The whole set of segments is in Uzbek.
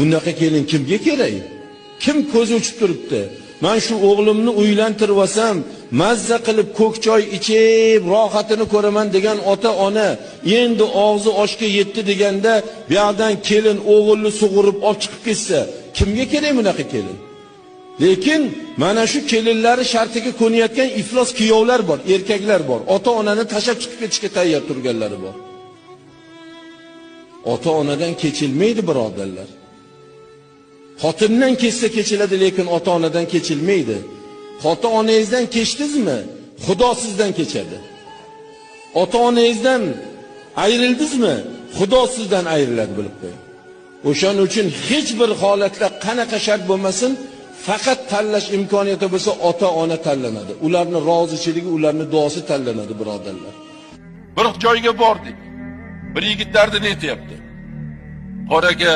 Bunaqa kelin kimga kerak? Kim ko'zi uchib turibdi? Men shu o'g'limni uylantirib olsam, mazza qilib ko'k choy ichib, rohatini ko'raman degan ota-ona endi og'zi oshga yetdi deganda, bu yoqdan kelin o'g'ilni sug'urib olib chiqib ketsa, kimga kerak bunaqa kelin? Lekin mana shu kelinlari shartiga ko'nayotgan iflos kuyovlar bor, erkaklar bor. Ota-onani tashlab chiqib ketishga tayyor turganlari bor. Ota-onadan kechilmaydi, birodarlar. Xotindan kechsa kechiladi, lekin ota-onadan kechilmaydi. Ota-onangizdan kechdingizmi, Xudo sizdan kechadi. Ota-onangizdan ayrildingizmi, Xudo sizdan ayriladi, bilib qo'ying. O'shaning uchun hech bir holatda qanaqa shart bo'lmasin, faqat tanlash imkoniyati bo'lsa ota-ona tanlanadi. Ularning rozichiligi, ularning duosi tanlanadi, birodarlar. Bir joyga bordik. Bir yigit dardini aytyapti. Qora aka,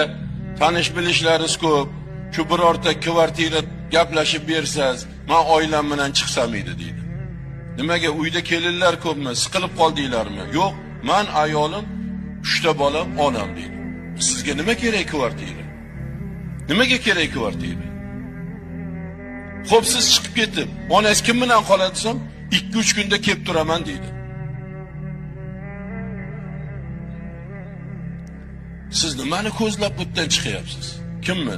tanish bilishlaringiz ko'p. Shu birorta kvartira gaplashib bersangiz, men oilam bilan chiqsam edi deydi. Nimaga, uyda kelinlar ko'pmi? Siqilib qoldinglarmi? Yo'q, men ayolim, 3 ta bolam, onam deydi. Sizga nima kerak kvartira? Nimaga kerak kvartira? Xo'p, siz chiqib ketib, onangiz kim bilan qoladi desam, 2-3 kunda kelib turaman deydi. Siz nimani ko'zlab bu yerdan chiqyapsiz? Kimmi?